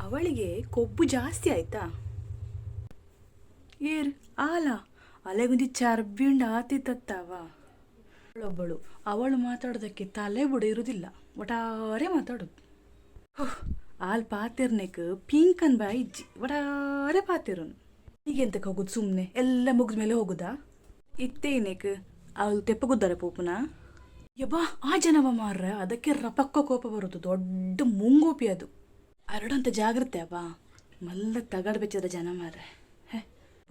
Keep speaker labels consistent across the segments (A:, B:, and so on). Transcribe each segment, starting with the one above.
A: ಅವಳಿಗೆ ಕೊಬ್ಬು ಜಾಸ್ತಿ ಆಯ್ತಾ? ಏರ್ ಆಲ ಅಲೆಗೊಂಜಿ ಚರ್ಬಿ ಉಂಡು ಆತಿತ್ತತ್ತವ. ಅವಳೊಬ್ಬಳು, ಅವಳು ಮಾತಾಡೋದಕ್ಕೆ ತಲೆ ಬುಡ ಇರುವುದಿಲ್ಲ, ಒಟಾರೆ ಮಾತಾಡೋದು. ಆಲ್ ಪಾತೆರ್ನೆಕ್ ಪಿಂಕನ್ ಬಾಯಿ ಇಜ್ಜಿ, ಒಟಾರೆ ಪಾತೆರುನು. ಈಗ ಎಂತಕ್ಕೆ ಹೋಗುದು? ಸುಮ್ಮನೆ ಎಲ್ಲ ಮುಗಿದ ಮೇಲೆ ಹೋಗುದಾ? ಇತ್ತೇನೆಕ್ ಅವಳು ತೆಪ್ಪಗುದ್ದಾರೆ ಪೋಪುನ. ಯಬ್ಬಾ, ಆ ಜನವ ಮಾರ್ರೆ, ಅದಕ್ಕೆ ರಪಕ್ಕ ಕೋಪ ಬರುದು. ದೊಡ್ಡ ಮುಂಗೋಪಿ ಅದು. ಅರಡಂತ ಜಾಗ್ರತೆ ಅಬ್ಬಾ, ಮಲ್ಲ ತಗಡ್ ಬೆಚ್ಚದ ಜನ ಮಾರ್ರೆ. ಹೇ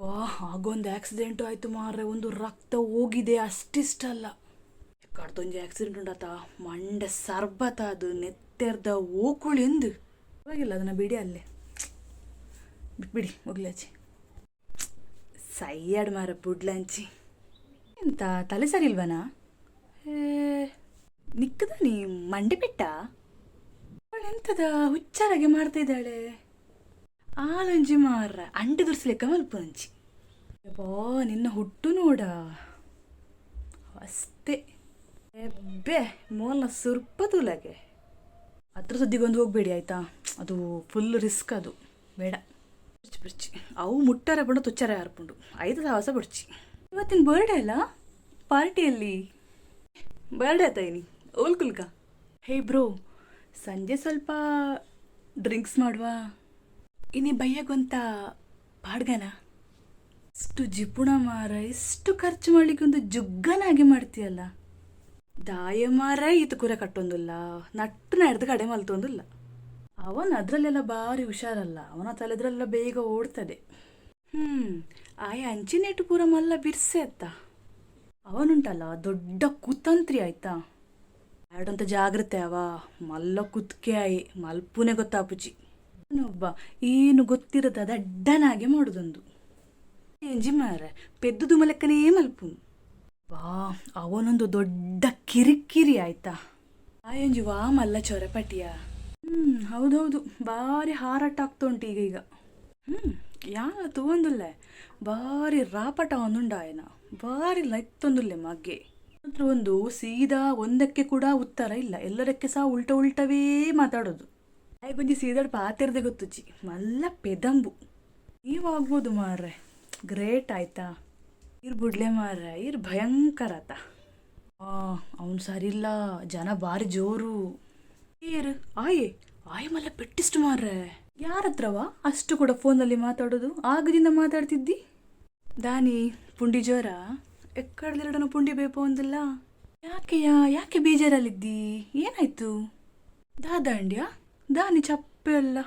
A: ವಾ, ಆಗೊಂದು ಆಕ್ಸಿಡೆಂಟು ಆಯ್ತು ಮಾರ್ರೆ, ಒಂದು ರಕ್ತ ಹೋಗಿದೆ ಅಷ್ಟಿಷ್ಟಲ್ಲ. ಕಡ್ದೊಂಜಿ ಆಕ್ಸಿಡೆಂಟ್ ಉಂಡಾತ, ಮಂಡೆ ಸರ್ಬತ ಅದು ನೆತ್ತೆರ್ದ ಓಕುಳಿ ಎಂದು. ಪರವಾಗಿಲ್ಲ, ಅದನ್ನು ಬಿಡಿ, ಅಲ್ಲೇ ಬಿಟ್ಬಿಡಿ, ಹೋಗ್ಲಾಚಿ. ಸೈಯಾಡ್ ಮಾರ ಬುಡ್ಲಂಚಿ. ಎಂತ ತಲೆ ಸರಿ ಇಲ್ವನಾ? ಏ ನಿಕ್ಕದ ನೀ ಮಂಡೆ ಪೆಟ್ಟ? ಅವಳು ಎಂತದ ಹುಚ್ಚಾರಾಗೆ ಮಾಡ್ತಾ ಇದ್ದಾಳೆ? ಆಲೊಂಜಿ ಮಾರ್ರ ಅಂಡೆ ದುರ್ಸ್ಲೆಕ್ಕ ಮಲ್ಪುನಂಚಿ. ಯಬ್ಬಾ, ನಿನ್ನ ಹುಟ್ಟು ನೋಡ ಅಷ್ಟೇ. ಎಬ್ಬೆ ಮೋಲ್ನ ಸುರ್ಪ ತುಲಗೆ. ಅದ್ರ ಸುದ್ದಿಗೊಂದು ಹೋಗಬೇಡಿ ಆಯಿತಾ? ಅದು ಫುಲ್ ರಿಸ್ಕ್, ಅದು ಬೇಡ. ಬಿಡ್ಚಿ ಬಿಡ್ಚಿ, ಅವು ಮುಟ್ಟರೆ ಪಂಡ ತುಚ್ಚರೆ ಹಾರ್ಪುಂಡು. ಐದು ಸಾಹಸ ಬಿಡ್ಚಿ. ಇವತ್ತಿನ ಬರ್ಡೇ ಅಲ್ಲ? ಪಾರ್ಟಿಯಲ್ಲಿ ಬರ್ಡೇ ಆಯ್ತಾ? ಓಲ್ ಕುಲ್ಕ. ಹೇ ಬ್ರೋ, ಸಂಜೆ ಸ್ವಲ್ಪ ಡ್ರಿಂಕ್ಸ್ ಮಾಡುವ. ಇನ್ನಿ ಬಯ್ಯಗೊಂತ ಪಾಡ್ಗನ. ಇಷ್ಟು ಜಿಪುಣ ಮಾರ, ಇಷ್ಟು ಖರ್ಚು ಮಾಡ್ಲಿಕ್ಕೆ ಒಂದು ಜುಗ್ಗನಾಗೆ ಮಾಡ್ತೀಯಲ್ಲ. ದಾಯ ಮಾರ, ಈತ ಕುರೆ ಕಟ್ಟೊಂದಿಲ್ಲ, ನಟ್ಟು ನಡೆದು ಕಡೆ ಮಲ್ತೊಂದಿಲ್ಲ. ಅವನು ಅದರಲ್ಲೆಲ್ಲ ಭಾರಿ ಹುಷಾರಲ್ಲ, ಅವನ ತಲೆದ್ರೆಲ್ಲ ಬೇಗ ಓಡ್ತದೆ. ಆಯ ಅಂಚಿನೇಟು ಪೂರ ಮಲ್ಲ ಬಿರ್ಸೆ ಅತ್ತ. ಅವನುಂಟಲ್ಲ, ದೊಡ್ಡ ಕುತಂತ್ರಿ ಆಯ್ತಾ? ಆಡಂತ ಜಾಗ್ರತೆ ಅವ. ಮಲ್ಲ ಕುತ್ಕೆ ಆಯಿ ಮಲ್ಪುನೆ ಗೊತ್ತಾಪುಜಿ. ಒಬ್ಬ ಏನು ಗೊತ್ತಿರದ ದಡ್ಡನಾಗೆ ಮಾಡುದೊಂದು ಎಂಜಿ ಮಾರ, ಪೆದ್ದುದು ಮಲಕ್ಕನೇ ಮಲ್ಪುನು. ವಾ, ಅವನೊಂದು ದೊಡ್ಡ ಕಿರಿಕಿರಿ ಆಯ್ತಾ? ಆಯೊಂಜಿ ವಾ ಮಲ್ಲ ಚೊರಪಟಿಯ. ಹೌದೌದು, ಭಾರಿ ಹಾರಾಟ ಆಗ್ತಾ ಉಂಟು ಈಗ ಈಗ. ಯಾನ ತೂವೊಂದುಲ್ಲೆ, ಭಾರಿ ರಾಪಟ ಒಂದುಂಡಾಯನ, ಭಾರಿ ಲೈತ್ತೊಂದುಲ್ಲೆ ಮಗ್ಗೆ. ಮಾತ್ರ ಒಂದು ಸೀದಾ ಒಂದಕ್ಕೆ ಕೂಡ ಉತ್ತರ ಇಲ್ಲ, ಎಲ್ಲರಕ್ಕೆ ಸಹ ಉಲ್ಟ ಉಲ್ಟವೇ ಮಾತಾಡೋದು. ಒಂಜಿ ಸೀದಾಡ್ ಪಾತೆರ್ದೆ ಗೊತ್ತುಜ್ಜಿ, ಮಲ್ಲ ಪೆದಂಬು. ನೀವಾಗ್ಬೋದು ಮಾರ್ರೆ, ಗ್ರೇಟ್ ಆಯ್ತಾ? ಇರ್ ಬುಡ್ಲೆ ಮಾರ್ರೆ, ಇರ್ ಭಯಂಕರ ಆತ. ಅವನು ಸರಿಲ್ಲ, ಜನ ಭಾರಿ ಜೋರು. ಏರು ಆಯೆ ಆಯೆ ಮಲ್ಲ ಪೆಟ್ಟಿಷ್ಟು ಮಾರ್ರೆ. ಯಾರ ಹತ್ರವ ಅಷ್ಟು ಕೂಡ ಫೋನಲ್ಲಿ ಮಾತಾಡೋದು? ಆಗದಿಂದ ಮಾತಾಡ್ತಿದ್ದಿ. ದಾನಿ ಪುಂಡಿ ಜೋರ ಎಕ್ಕಡ್ದೆರಡನು ಪುಂಡಿ ಬೇಪ ಒಂದಿಲ್ಲ. ಯಾಕೆಯಾ, ಯಾಕೆ ಬೇಜಾರಲ್ಲಿದ್ದಿ? ಏನಾಯ್ತು? ದಾದಾಂಡ್ಯಾ ದಾನಿ ಚಪ್ಪೆ ಅಲ್ಲ.